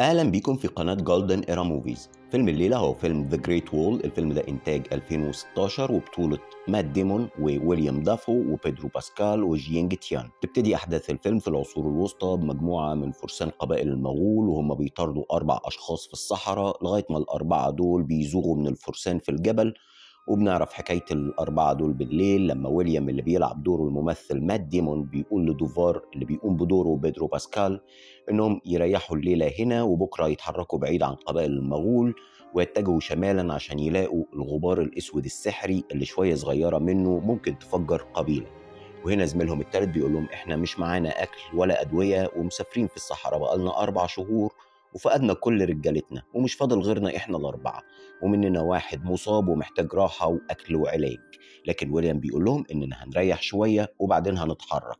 اهلا بيكم في قناة Golden Era Movies. فيلم الليلة هو فيلم The Great Wall. الفيلم ده انتاج 2016 وبطولة مات ديمون وويليام دافو وبيدرو باسكال وجيانج تيان. تبتدي احداث الفيلم في العصور الوسطى بمجموعه من فرسان قبائل المغول، وهم بيطاردوا 4 اشخاص في الصحراء لغاية ما ال4 دول بيزوغوا من الفرسان في الجبل. وبنعرف حكاية ال4 دول بالليل لما ويليام اللي بيلعب دوره الممثل مات ديمون بيقول لدوفار اللي بيقوم بدوره بيدرو باسكال انهم يريحوا الليلة هنا وبكرة يتحركوا بعيد عن قبائل المغول ويتجهوا شمالا عشان يلاقوا الغبار الاسود السحري اللي شوية صغيرة منه ممكن تفجر قبيلة. وهنا زميلهم التالت بيقول لهم احنا مش معانا اكل ولا ادوية ومسافرين في الصحراء بقالنا 4 شهور وفقدنا كل رجالتنا ومش فاضل غيرنا احنا ال4، ومننا واحد مصاب ومحتاج راحة واكل وعلاج. لكن ويليام بيقول لهم اننا هنريح شوية وبعدين هنتحرك.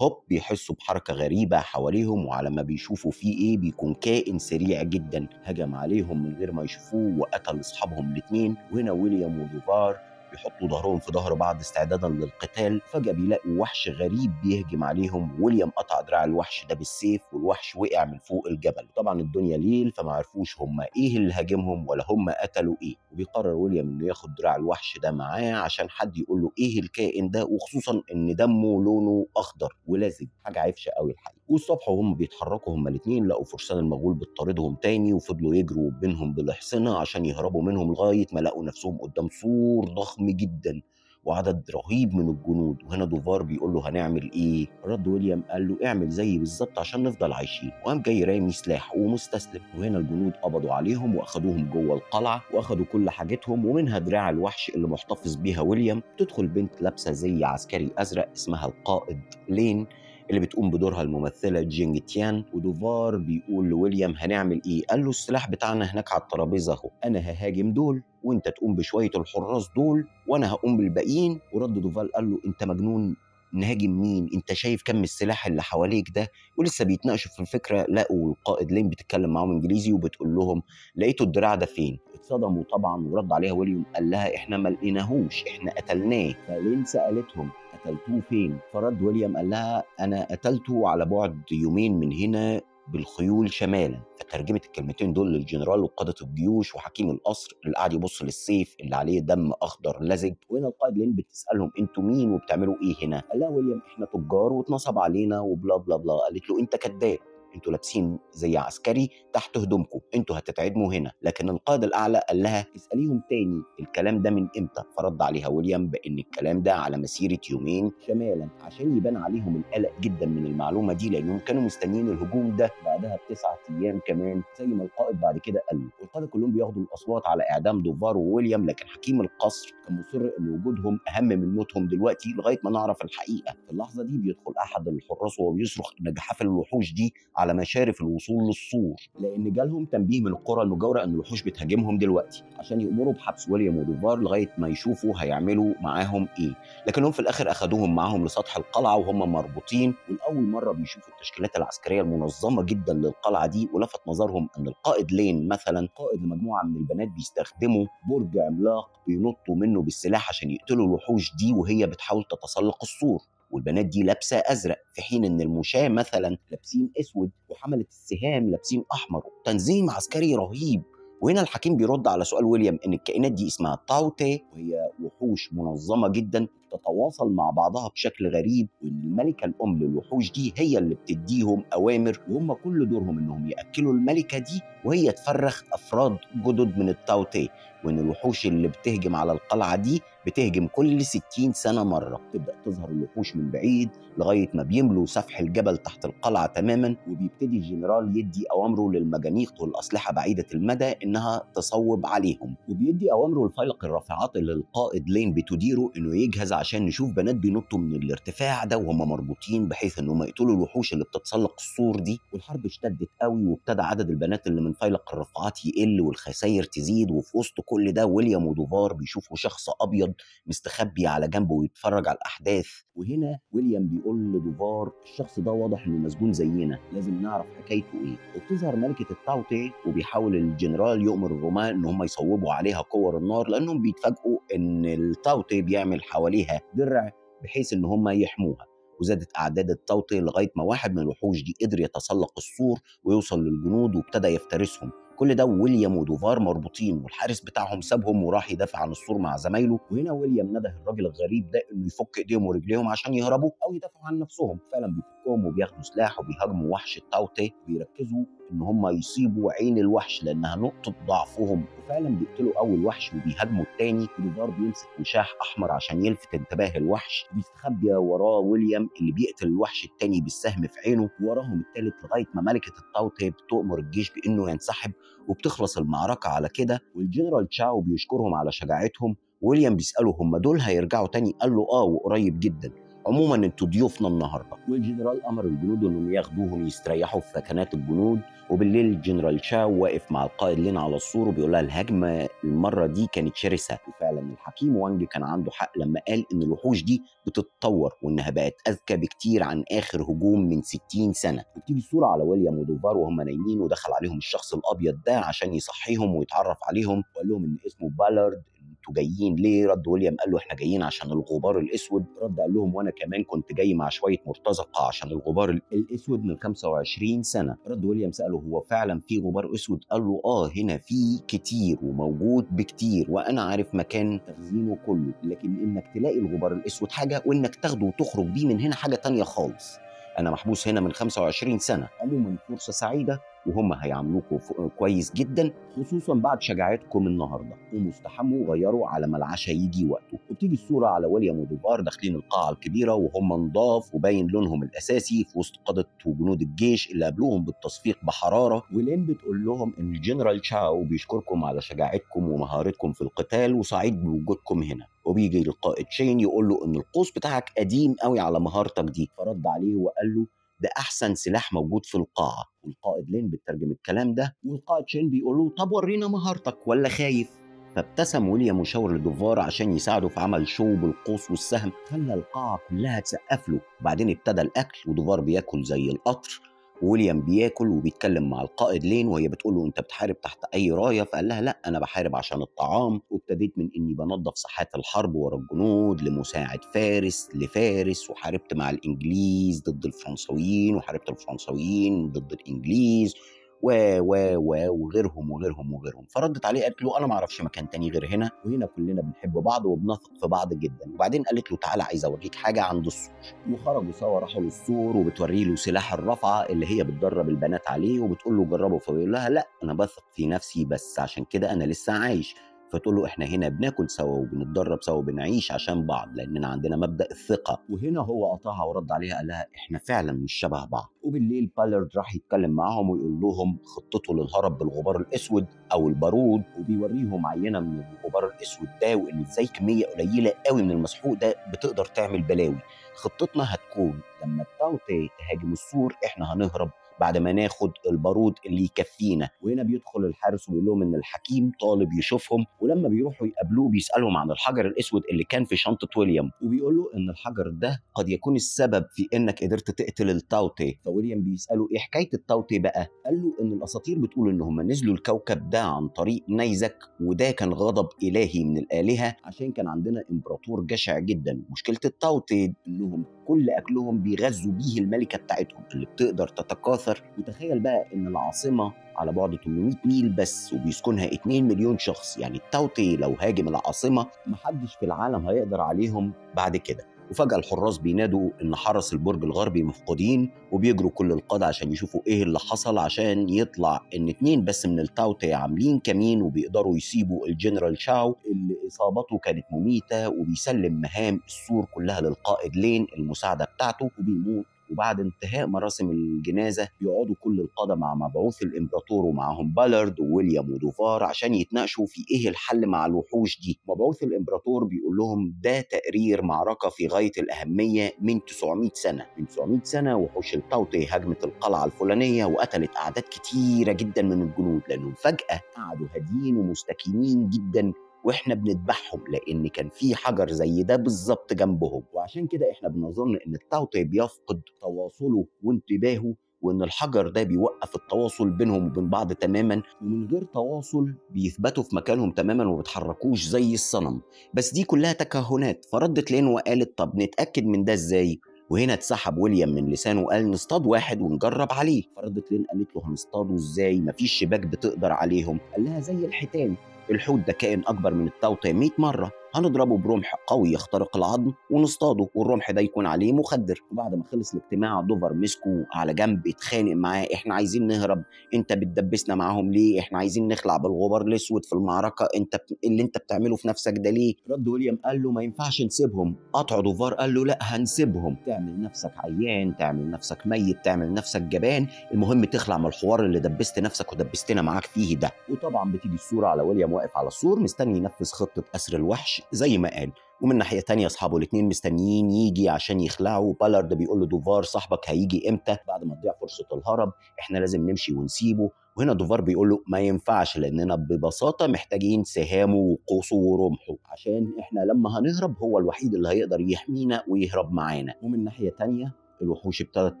هوب بيحسوا بحركة غريبة حواليهم، وعلى ما بيشوفوا فيه ايه بيكون كائن سريع جدا هجم عليهم من غير ما يشوفوه وقتل اصحابهم ال2. وهنا ويليام ودوفار بيحطوا ظهرهم في ظهر بعض استعدادا للقتال. فجأة بيلاقوا وحش غريب بيهجم عليهم. ويليام قطع دراع الوحش ده بالسيف والوحش وقع من فوق الجبل. طبعا الدنيا ليل فما عرفوش هم ايه اللي هاجمهم ولا هم قتلوا ايه. وبيقرر ويليام انه ياخد دراع الوحش ده معاه عشان حد يقول له ايه الكائن ده، وخصوصا ان دمه لونه اخضر ولزج، حاجة عفشه قوي الحقيقة. والصبح وهم بيتحركوا هم الاثنين لقوا فرسان المغول بتطاردهم تاني، وفضلوا يجروا بينهم بالحصنه عشان يهربوا منهم لغاية ما لقوا نفسهم قدام سور ضخم جدا وعدد رهيب من الجنود. وهنا دوفار بيقول له هنعمل ايه؟ رد ويليام قال له اعمل زيي بالظبط عشان نفضل عايشين، وقام جاي رامي سلاح ومستسلم. وهنا الجنود قبضوا عليهم واخدوهم جوه القلعة واخدوا كل حاجتهم ومنها دراع الوحش اللي محتفظ بيها ويليام. تدخل بنت لابسه زي عسكري ازرق اسمها القائد لين اللي بتقوم بدورها الممثلة جينج تيان. ودوفار بيقول لويليام هنعمل ايه؟ قال له السلاح بتاعنا هناك على الترابيزة اهو، انا ههاجم دول وانت تقوم بشوية الحراس دول وانا هقوم بالباقيين. ورد دوفال قال له انت مجنون، نهاجم مين؟ انت شايف كم السلاح اللي حواليك ده؟ ولسه بيتناقشوا في الفكرة لقوا القائد لين بتتكلم معاهم انجليزي وبتقول لهم لقيتوا الدراع ده فين؟ اتصدموا طبعا. ورد عليها ويليام قال لها احنا ما لقيناهوش، احنا قتلناه. فلين سالتهم قتلتوه فين؟ فرد ويليام قال لها انا قتلته على بعد يومين من هنا بالخيول شمالا. فترجمت الكلمتين دول للجنرال وقادة الجيوش وحكيم القصر اللي قاعد يبص للسيف اللي عليه دم اخضر لزج. وهنا القائد لين بتسالهم انتوا مين وبتعملوا ايه هنا؟ قال لها ويليام احنا تجار واتنصب علينا وبلا بلا بلا. قالت له انت كذاب، انتوا لابسين زي عسكري تحت هدومكم، انتوا هتتعدموا هنا. لكن القائد الاعلى قال لها اساليهم تاني الكلام ده من امتى؟ فرد عليها ويليام بان الكلام ده على مسيره يومين شمالا، عشان يبان عليهم القلق جدا من المعلومة دي لانهم كانوا مستنيين الهجوم ده بعدها ب9 ايام كمان زي ما القائد بعد كده قال له. والقادة كلهم بياخدوا الاصوات على اعدام دوفار وويليام، لكن حكيم القصر كان مصر ان وجودهم اهم من موتهم دلوقتي لغاية ما نعرف الحقيقة. في اللحظة دي بيدخل احد الحراس وهو بيصرخ ان جحافل الوحوش دي على مشارف الوصول للسور، لان جالهم تنبيه من القرى المجاورة ان الوحوش بتهاجمهم دلوقتي عشان يأمروا بحبس ويليام ودوفار لغاية ما يشوفوا هيعملوا معاهم ايه. لكنهم في الاخر اخدوهم معاهم لسطح القلعة وهم مربوطين، والاول مرة بيشوفوا التشكيلات العسكرية المنظمة جدا للقلعه دي. ولفت نظرهم ان القائد لين مثلا قائد لمجموعة من البنات بيستخدموا برج عملاق بينطوا منه بالسلاح عشان يقتلوا الوحوش دي وهي بتحاول تتسلق السور، والبنات دي لابسه ازرق في حين ان المشاة مثلا لابسين اسود وحمله السهام لابسين احمر. تنظيم عسكري رهيب. وهنا الحكيم بيرد على سؤال ويليام ان الكائنات دي اسمها تاوتي وهي وحوش منظمة جدا تتواصل مع بعضها بشكل غريب، وان الملكة الام للوحوش دي هي اللي بتديهم اوامر، وهم كل دورهم انهم ياكلوا الملكة دي وهي تفرخ افراد جدد من التاوتي، وان الوحوش اللي بتهجم على القلعة دي بتهجم كل 60 سنة مرة. تبدا تظهر الوحوش من بعيد لغاية ما بيملوا سفح الجبل تحت القلعة تماما، وبيبتدي الجنرال يدي اوامره للمجانيق والاسلحة بعيدة المدى انها تصوب عليهم، وبيدي اوامره لفيلق الرافعات اللي القائد لين بتديره انه يجهز عشان نشوف بنات بينطوا من الارتفاع ده وهم مربوطين بحيث انهم يقتلوا الوحوش اللي بتتسلق السور دي. والحرب اشتدت قوي وابتدى عدد البنات اللي من فيلق الرافعات يقل والخسائر تزيد. وفي وسط كل ده ويليام ودوفار بيشوفوا شخص ابيض مستخبي على جنبه ويتفرج على الاحداث. وهنا ويليام بيقول لدوفار الشخص ده واضح انه مسجون زينا، لازم نعرف حكايته ايه. وبتظهر ملكه التاوتي وبيحاول الجنرال يؤمر الرماة ان هم يصوبوا عليها كور النار لانهم بيتفاجئوا ان التاوتي بيعمل حواليها درع بحيث ان هم يحموها. وزادت اعداد التاوتي لغاية ما واحد من الوحوش دي قدر يتسلق السور ويوصل للجنود وابتدى يفترسهم. كل ده ويليام ودوفار مربوطين، والحارس بتاعهم سابهم وراح يدافع عن السور مع زمايله. وهنا ويليام نده الراجل الغريب ده انه يفك ايديهم ورجليهم عشان يهربوا او يدافعوا عن نفسهم. فعلا بيفكهم وبياخدوا سلاح وبيهاجموا وحش التاوتي، وبيركزوا ان هم يصيبوا عين الوحش لانها نقطة ضعفهم، وفعلا بيقتلوا اول وحش وبيهاجموا الثاني. ودوفار بيمسك وشاح احمر عشان يلفت انتباه الوحش، بيستخبي وراه ويليام اللي بيقتل الوحش الثاني بالسهم في عينه، ووراهم الثالث لغاية ما ملكه التاوتي بتؤمر الجيش بانه ينسحب، وبتخلص المعركة على كده. والجنرال تشاو بيشكرهم على شجاعتهم. ويليام بيساله هم دول هيرجعوا تاني؟ قال له اه وقريب جدا، عموما انتوا ضيوفنا النهارده. والجنرال امر الجنود انهم ياخدوهم يستريحوا في ثكنات الجنود. وبالليل الجنرال شاو واقف مع القائد لين على السور وبيقول لها الهجمة المرة دي كانت شرسة، وفعلا الحكيم وانج كان عنده حق لما قال ان الوحوش دي بتتطور وانها بقت اذكى بكتير عن اخر هجوم من 60 سنة. وبتيجي الصورة على ويليام ودوفار وهم نايمين، ودخل عليهم الشخص الابيض ده عشان يصحيهم ويتعرف عليهم، وقال لهم ان اسمه بالارد، انتوا جايين ليه؟ رد ويليام قال له احنا جايين عشان الغبار الاسود. رد قال لهم وانا كمان كنت جاي مع شوية مرتزقة عشان الغبار الاسود من 25 سنة. رد ويليام ساله هو فعلا في غبار اسود؟ قال له اه هنا في كتير وموجود بكتير، وانا عارف مكان تخزينه كله، لكن انك تلاقي الغبار الاسود حاجة وانك تاخده وتخرج بيه من هنا حاجة تانية خالص. انا محبوس هنا من 25 سنة. عموما فرصة سعيدة وهم هيعاملوكوا كويس جدا خصوصا بعد شجاعتكم النهارده. قوموا استحموا وغيروا على ما العشاء يجي وقته. وبتيجي الصورة على ويليام ودوفار داخلين القاعة الكبيرة وهم نضاف وباين لونهم الاساسي في وسط قاده وجنود الجيش اللي قابلوهم بالتصفيق بحرارة. ولين بتقول لهم ان الجنرال تشاو بيشكركم على شجاعتكم ومهارتكم في القتال وسعيد بوجودكم هنا. وبيجي القائد شين يقول له ان القوس بتاعك قديم قوي على مهارتك دي، فرد عليه وقال له ده احسن سلاح موجود في القاعة. والقائد لين بترجم الكلام ده، والقائد شين بيقول له طب ورينا مهارتك ولا خايف؟ فابتسم ويليام وشاور لدوفار عشان يساعده في عمل show بالقوس والسهم، خلى القاعة كلها تسقف له. وبعدين ابتدى الاكل، ودوفار بياكل زي القطر، ويليام بياكل وبيتكلم مع القائد لين وهي بتقول له انت بتحارب تحت اي رايه؟ فقال لها لا انا بحارب عشان الطعام، وابتديت من اني بنظف ساحات الحرب ورا الجنود لمساعد فارس لفارس، وحاربت مع الانجليز ضد الفرنساويين، وحاربت الفرنساويين ضد الانجليز و و و وغيرهم وغيرهم وغيرهم. فردت عليه قالت له انا ما اعرفش مكان تاني غير هنا، وهنا كلنا بنحب بعض وبنثق في بعض جدا. وبعدين قالت له تعالى عايزه اوريك حاجة عند السور، وخرجوا سوا راحوا للسور وبتوري له سلاح الرفعة اللي هي بتدرب البنات عليه وبتقول له جربه، فبيقول لها لا انا بثق في نفسي بس عشان كده انا لسه عايش. فتقول له احنا هنا بناكل سوا وبنتدرب سوا وبنعيش عشان بعض لاننا عندنا مبدأ الثقة. وهنا هو قطعها ورد عليها قال لها احنا فعلا مش شبه بعض. وبالليل بالارد راح يتكلم معاهم ويقول لهم خطته للهرب بالغبار الاسود او البارود، وبيوريهم عينة من الغبار الاسود ده وان ازاي كمية قليلة قوي من المسحوق ده بتقدر تعمل بلاوي. خطتنا هتكون لما التاوتي تهاجم السور احنا هنهرب بعد ما ناخد البارود اللي يكفينا. وهنا بيدخل الحارس ويقول لهم ان الحكيم طالب يشوفهم، ولما بيروحوا يقابلوه بيسالهم عن الحجر الاسود اللي كان في شنطه ويليام، وبيقول له ان الحجر ده قد يكون السبب في انك قدرت تقتل التاوتي. فويليام بيساله ايه حكاية التاوتي بقى؟ قال له ان الاساطير بتقول ان هم نزلوا الكوكب ده عن طريق نيزك، وده كان غضب الهي من الالهة عشان كان عندنا امبراطور جشع جدا. مشكلة التاوتي انهم كل اكلهم بيغذوا بيه الملكة بتاعتهم اللي بتقدر تتكاثر. وتخيل بقى ان العاصمة على بعد 800 ميل بس وبيسكنها 2 مليون شخص، يعني التاوتي لو هاجم العاصمة محدش في العالم هيقدر عليهم بعد كده. وفجأة الحراس بينادوا إن حرس البرج الغربي مفقودين، وبيجروا كل القادة عشان يشوفوا إيه اللي حصل، عشان يطلع إن 2 بس من التاوتي عاملين كمين وبيقدروا يسيبوا الجنرال شاو اللي إصابته كانت مميتة، وبيسلم مهام السور كلها للقائد لين المساعدة بتاعته وبيموت. وبعد انتهاء مراسم الجنازة بيقعدوا كل القادة مع مبعوث الإمبراطور ومعهم بالارد وويليام ودوفار عشان يتناقشوا في إيه الحل مع الوحوش دي. مبعوث الإمبراطور بيقول لهم ده تقرير معركة في غاية الأهمية من 900 سنة، من 900 سنة وحوش التاوتي هاجمت القلعة الفلانية وقتلت أعداد كتيرة جدا من الجنود، لأنهم فجأة قعدوا هاديين ومستكينين جدا واحنا بنذبحهم لان كان في حجر زي ده بالظبط جنبهم. وعشان كده احنا بنظن ان التاوتي بيفقد تواصله وانتباهه، وان الحجر ده بيوقف التواصل بينهم وبين بعض تماما، ومن غير تواصل بيثبتوا في مكانهم تماما وبيتحركوش زي الصنم. بس دي كلها تكهنات. فردت لين وقالت طب نتاكد من ده ازاي؟ وهنا اتسحب ويليام من لسانه وقال نصطاد واحد ونجرب عليه. فردت لين قالت له هنصطاده ازاي؟ مفيش شباك بتقدر عليهم. قال لها زي الحيتان، الحوت ده كائن اكبر من التوطي 100 مرة، هنضربه برمح قوي يخترق العظم ونصطاده، والرمح ده يكون عليه مخدر. وبعد ما خلص الاجتماع دوفر مسكه على جنب اتخانق معاه، احنا عايزين نهرب، انت بتدبسنا معاهم ليه؟ احنا عايزين نخلع بالغبار الاسود في المعركة، انت اللي انت بتعمله في نفسك ده ليه؟ رد ويليام قال له ما ينفعش نسيبهم. قطع دوفر قال له لا هنسيبهم، تعمل نفسك عيان، تعمل نفسك ميت، تعمل نفسك جبان، المهم تخلع من الحوار اللي دبست نفسك ودبستنا معاك فيه ده. وطبعا بتيجي الصورة على ويليام واقف على السور مستني ينفذ خطه اسر الوحش زي ما قال. ومن ناحية تانية اصحابه الاثنين مستنيين يجي عشان يخلعوا. بالارد بيقول له دوفار صاحبك هيجي امتى؟ بعد ما تضيع فرصة الهرب احنا لازم نمشي ونسيبه. وهنا دوفار بيقول له ما ينفعش، لاننا ببساطة محتاجين سهامه وقوسه ورمحه، عشان احنا لما هنهرب هو الوحيد اللي هيقدر يحمينا ويهرب معانا. ومن ناحية تانية الوحوش ابتدت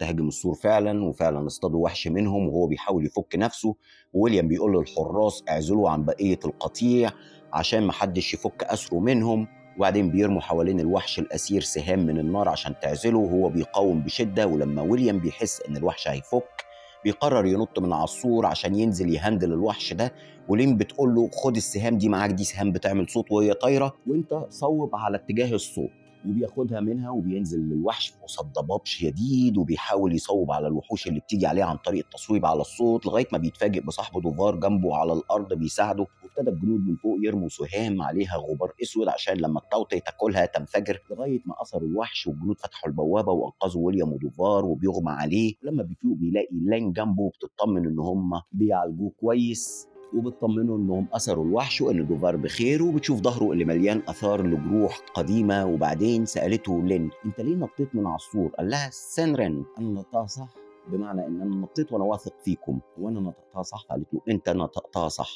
تهاجم السور فعلا، وفعلا اصطادوا وحش منهم وهو بيحاول يفك نفسه. وويليام بيقول للحراس اعزلوا عن بقية القطيع عشان محدش يفك اسره منهم. وبعدين بيرموا حوالين الوحش الاسير سهام من النار عشان تعزله، وهو بيقاوم بشده. ولما ويليام بيحس ان الوحش هيفك بيقرر ينط من على السور عشان ينزل يهندل الوحش ده. ولين بتقول له خد السهام دي معاك، دي سهام بتعمل صوت وهي طايره، وانت صوب على اتجاه الصوت. وبياخدها منها وبينزل للوحش في وسط ضباب شديد، وبيحاول يصوب على الوحوش اللي بتيجي عليه عن طريق التصويب على الصوت، لغاية ما بيتفاجئ بصاحبه دوفار جنبه على الارض بيساعده. وابتدى الجنود من فوق يرموا سهام عليها غبار اسود عشان لما الطوطي تاكلها تنفجر، لغاية ما اثروا الوحش والجنود فتحوا البوابة وانقذوا ويليام ودوفار وبيغمى عليه. ولما بيفيق بيلاقي لين جنبه وبتطمن ان هم بيعالجوه كويس، وبتطمنوا انهم اثروا الوحش وان دوفار بخير، وبتشوف ظهره اللي مليان اثار لجروح قديمة. وبعدين سالته لين انت ليه نطيت من على السور؟ قال لها سنرن انا نطيتها صح، بمعنى ان انا نطيت وانا واثق فيكم، وانا نطقتها صح. قالت له انت نطقتها صح.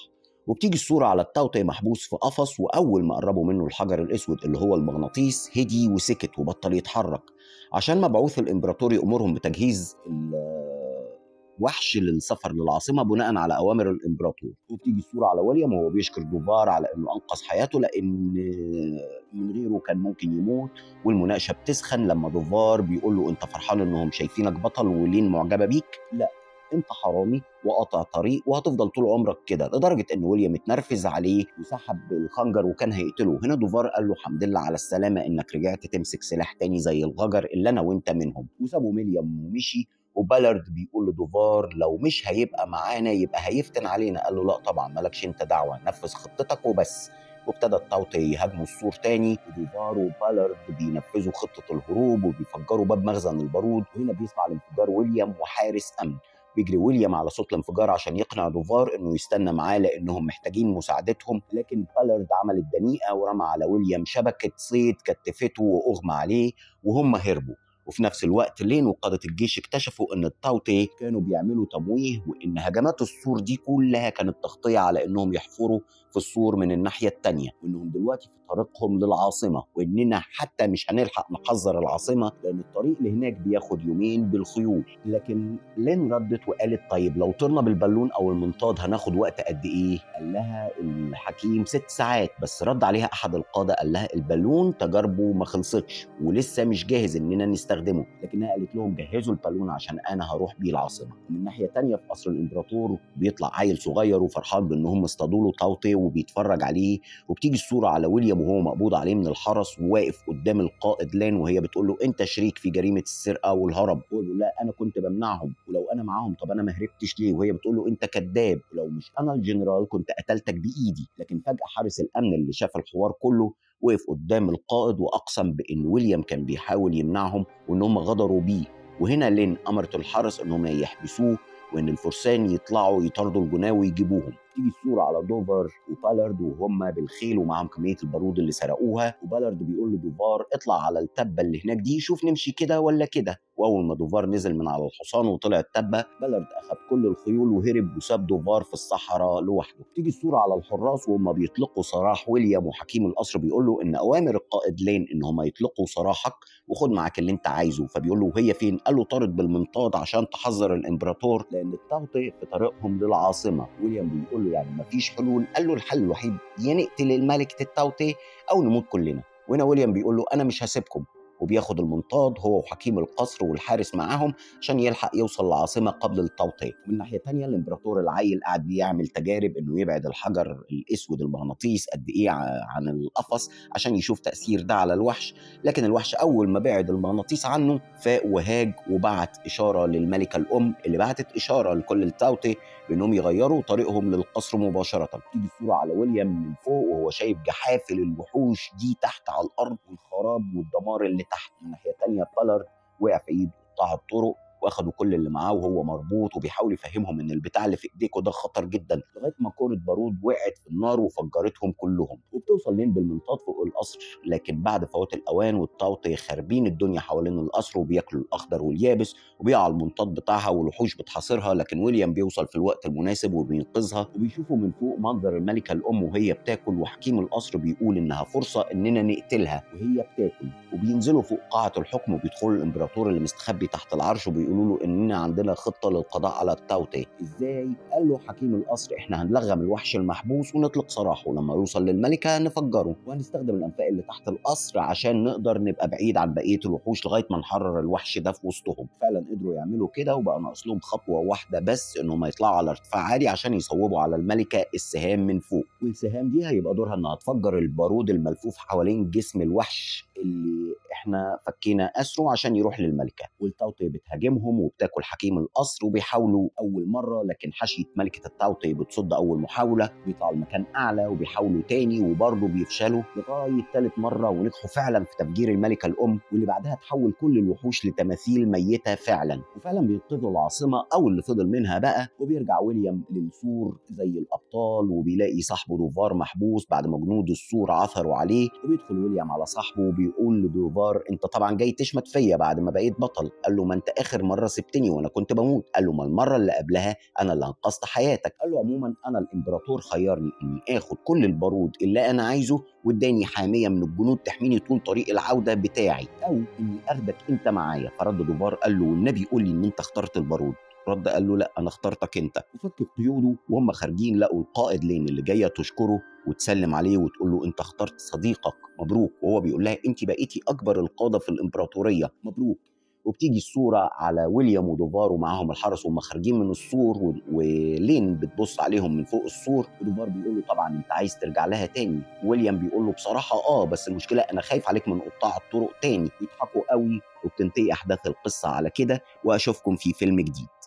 وبتيجي الصورة على التوطي محبوس في قفص، واول ما قربوا منه الحجر الاسود اللي هو المغناطيس هدي وسكت وبطل يتحرك، عشان مبعوث الامبراطور يامرهم بتجهيز وحش للسفر للعاصمه بناء على اوامر الامبراطور. وبتيجي الصورة على ويليام وهو بيشكر دوفار على انه انقذ حياته، لان من غيره كان ممكن يموت. والمناقشه بتسخن لما دوفار بيقول له انت فرحان انهم شايفينك بطل ولين معجبه بيك؟ لا، انت حرامي وقاطع طريق وهتفضل طول عمرك كده، لدرجة ان ويليام اتنرفز عليه وسحب الخنجر وكان هيقتله. هنا دوفار قال له الحمد لله على السلامة انك رجعت تمسك سلاح تاني زي الغجر اللي انا وانت منهم. وسابوا ويليام ومشي. وبالارد بيقول لدوفار لو مش هيبقى معانا يبقى هيفتن علينا. قال له لا طبعا مالكش انت دعوه، نفذ خطتك وبس. وابتدى الطوطي يهاجموا السور تاني، ودوفار وبالارد بينفذوا خطه الهروب وبيفجروا باب مخزن البارود. وهنا بيسمع الانفجار ويليام وحارس امن. بيجري ويليام على صوت الانفجار عشان يقنع دوفار انه يستنى معاه لانهم محتاجين مساعدتهم، لكن بالارد عمل الدنيئه ورمى على ويليام شبكة صيد كتفته واغمى عليه وهم هربوا. وفي نفس الوقت لين وقادة الجيش اكتشفوا ان التاوتي كانوا بيعملوا تمويه، وان هجمات السور دي كلها كانت تغطية على انهم يحفروا في السور من الناحية التانية، وانهم دلوقتي في طريقهم للعاصمة، واننا حتى مش هنلحق نحذر العاصمة لان الطريق لهناك بياخد يومين بالخيول. لكن لين ردت وقالت طيب لو طرنا بالبالون او المنطاد هناخد وقت قد ايه؟ قال لها الحكيم 6 ساعات. بس رد عليها احد القادة قال لها البالون تجاربه ما خلصتش ولسه مش جاهز اننا نستخدمه، لكنها قالت لهم جهزوا البالون عشان انا هروح بيه العاصمة. ومن ناحية تانية في قصر الامبراطور بيطلع عيل صغير وفرحان بانهم اصطادوا له طوطي وبيتفرج عليه. وبتيجي الصورة على ويليام وهو مقبوض عليه من الحرس وواقف قدام القائد لان، وهي بتقول له انت شريك في جريمة السرقة والهرب. هو بيقول لها انا كنت بمنعهم، ولو انا معاهم طب انا ما هربتش ليه؟ وهي بتقول له انت كذاب، ولو مش انا الجنرال كنت قتلتك بايدي. لكن فجاة حارس الامن اللي شاف الحوار كله وقف قدام القائد واقسم بان ويليام كان بيحاول يمنعهم وان هم غدروا بيه. وهنا لين امرت الحرس انهم يحبسوه وان الفرسان يطلعوا يطاردوا الجناه ويجيبوهم. تيجي الصورة على دوفر وبالارد وهم بالخيل ومعاهم كمية البارود اللي سرقوها، وبالارد بيقول لدوفار اطلع على التبه اللي هناك دي شوف نمشي كده ولا كده. واول ما دوفار نزل من على الحصان وطلع التبه، بالارد اخذ كل الخيول وهرب وساب دوفار في الصحراء لوحده. تيجي الصورة على الحراس وهم بيطلقوا سراح ويليام، وحكيم القصر بيقول له ان اوامر القائد لين ان هم يطلقوا سراحك وخد معاك اللي انت عايزه. فبيقول له وهي فين؟ قال له طارد بالمنطاد عشان تحذر الامبراطور لان التغطية في طريقهم للعاصمه. ويليام بيقول له يعني مفيش حلول؟ قال له الحل الوحيد يا نقتل الملكة التوتي او نموت كلنا. وهنا ويليام بيقول له انا مش هسيبكم. وبياخد المنطاد هو وحكيم القصر والحارس معاهم عشان يلحق يوصل للعاصمه قبل التوطئه. ومن ناحية ثانية الامبراطور العيل قاعد بيعمل تجارب انه يبعد الحجر الاسود المغناطيس قد ايه عن القفص عشان يشوف تاثير ده على الوحش، لكن الوحش اول ما بعد المغناطيس عنه فاق وهاج وبعت اشارة للملكه الام اللي بعتت اشارة لكل التوطئ بانهم يغيروا طريقهم للقصر مباشرة. تيجي الصورة على ويليام من فوق وهو شايف جحافل الوحوش دي تحت على الارض والخراب والدمار اللي تحت. من ناحية ثانية بالارد وقع في ايد قطاع الطرق واخدوا كل اللي معاه وهو مربوط، وبيحاول يفهمهم ان البتاع اللي في ايديكوا ده خطر جدا، لغاية ما كورة بارود وقعت في النار وفجرتهم كلهم. وبتوصل لين بالمنطاد فوق القصر، لكن بعد فوات الاوان والطوطي خاربين الدنيا حوالين القصر وبياكلوا الاخضر واليابس، وبيقع المنطاد بتاعها والوحوش بتحاصرها، لكن ويليام بيوصل في الوقت المناسب وبينقذها. وبيشوفوا من فوق منظر الملكة الام وهي بتاكل، وحكيم القصر بيقول انها فرصة اننا نقتلها وهي بتاكل. وبينزلوا فوق قاعة الحكم وبيدخلوا الامبراطور اللي مستخبي تحت العرش وبيقولوا له اننا عندنا خطه للقضاء على التوطئ. ازاي؟ قال له حكيم القصر احنا هنلغم الوحش المحبوس ونطلق سراحه، لما يوصل للملكه نفجره، وهنستخدم الانفاق اللي تحت القصر عشان نقدر نبقى بعيد عن بقية الوحوش لغاية ما نحرر الوحش ده في وسطهم. فعلا قدروا يعملوا كده، وبقى ناقص لهم خطوة واحدة بس، انهم يطلعوا على ارتفاع عالي عشان يصوبوا على الملكة السهام من فوق، والسهام دي هيبقى دورها انها تفجر البارود الملفوف حوالين جسم الوحش اللي احنا فكينا اسره عشان يروح للملكه. والتوطئ بتهاجمهم وبتاكل حكيم القصر، وبيحاولوا اول مرة لكن حاشية ملكه التوطئ بتصد اول محاولة، بيطلعوا المكان اعلى وبيحاولوا تاني وبرضه بيفشلوا لغاية ثالث مرة، ونجحوا فعلا في تفجير الملكة الام، واللي بعدها تحول كل الوحوش لتماثيل ميته فعلا. وفعلا بينقذوا العاصمة او اللي فضل منها بقى. وبيرجع ويليام للسور زي الابطال، وبيلاقي صاحبه دوفار محبوس بعد ما جنود السور عثروا عليه. وبيدخل ويليام على صاحبه وبيقول لدوفار انت طبعا جاي تشمت فيا بعد ما بقيت بطل. قال له ما انت اخر مرة سبتني وانا كنت بموت. قال له ما المرة اللي قبلها انا اللي انقذت حياتك. قال له عموما انا الامبراطور خيرني اني اخد كل البارود اللي انا عايزه واداني حامية من الجنود تحميني طول طريق العودة بتاعي، او اني اخدك انت معايا. فرد دوفار قال له والنبي قول لي ان انت اخترت البارود. رد قال له لا انا اخترتك انت. وفك قيوده، وهم خارجين لقوا القائد لين اللي جاية تشكره وتسلم عليه وتقول له انت اخترت صديقك، مبروك. وهو بيقول لها انت بقيتي اكبر القادة في الامبراطورية، مبروك. وبتيجي الصورة على ويليام ودوفار ومعاهم الحرس وهم خارجين من السور، ولين بتبص عليهم من فوق السور. ودوفار بيقول له طبعا انت عايز ترجع لها تاني. ويليام بيقول له بصراحة بس المشكلة انا خايف عليك من قطاع الطرق تاني. ويضحكوا قوي، وبتنتهي احداث القصة على كده. واشوفكم في فيلم جديد.